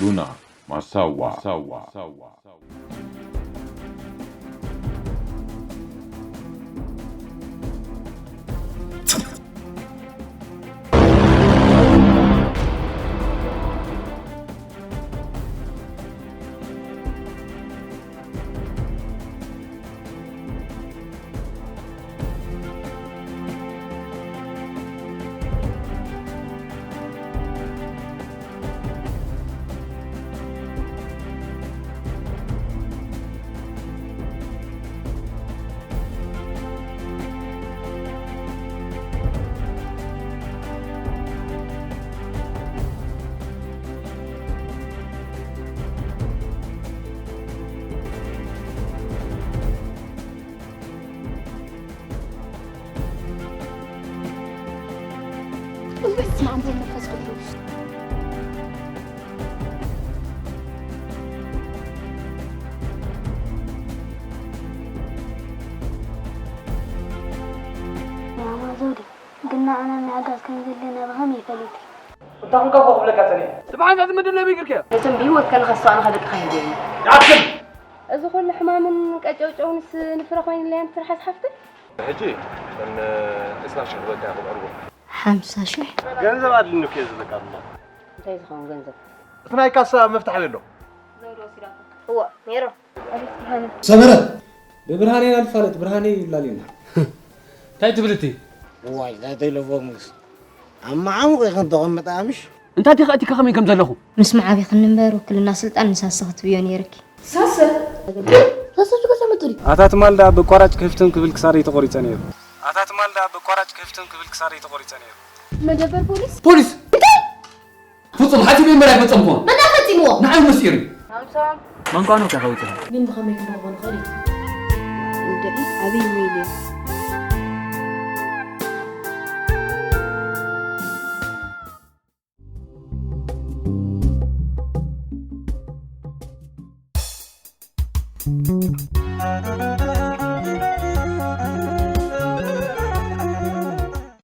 ሉና ማሳዋ። በስመ አብ ወወልድ ወመንፈስ ቅዱስ። ማማ ዘውዴ፣ ግን ንዓና ምሕጋዝ ከም ዘድልየና ብኸመይ ፈሊጥኪ? እንታይ ኮንካ እኮ ክብለካ ጸኒሐ። ብሓንሳእ ዝምድር ነቢይ ግርክያ። ነቶም ብህይወት ከለኻ ዝሰኣኑኻ ደቅኻ ይህበኒ። ይኣክል! እዚ ኩሉ ሕማምን ቀጨውጨውንስ ንፍረ ኮይንለያን ትርሓስ ሓፍተይ? ሕጂ ከም ዕስራ ሽሕ ክበካ ክቐርቦ። ሓምሳ ሽሕ? ገንዘብ ኣድልኒ እኮ እየ ዝብለካ ዘሎ። እንታይ ዝኸውን ገንዘብ? እቲ ናይ ካሳ መፍትሕ ኣበይ ኣሎ? እዎ፣ ሜሮን። ሰመረ፣ ብብርሃነይ ኢና ንፋለጥ፣ ብርሃነይ ይብላልና። እንታይ ትብል እቲ? እዋይ፣ እዛ ቴሌፎንስ ኣብ መዓሙቕ ኢኽን ተቐምጣ ምሽ? እንታይ ዲኻ እቲ ከኸመይ ከም ዘለኹ? ምስ መዓቢኽኒ እምበር ውክልና ስልጣን ንሳሰ ክትብዮ ነይርኪ። ሳሰ? ሳሰ ሹ ከሰ መጡሪ? ኣታ ትማል ደኣ ብቋራጭ ክህፍትም ክብል ክሳደይ ተቖሪጸ ነይሩ። ኣታ ትማል ደኣ ብቋራጭ ክህፍትም ክብል ክሳደይ ተቖሪጸ ነይሩ። መደበር ፖሊስ? ፖሊስ! ፍጹም ሓሲበ እምበር ኣይፈጸምኩዎን። መን ፈጺምዎ? ንዓይ ምስጢር እዩ። ሳምሶም። መንኳኑ ከኸውጽእ። ግን ብኸመይ ክንረኽቦ ንኽእል እዩ? እንድዒ ዓብዪ ሜል እዩ።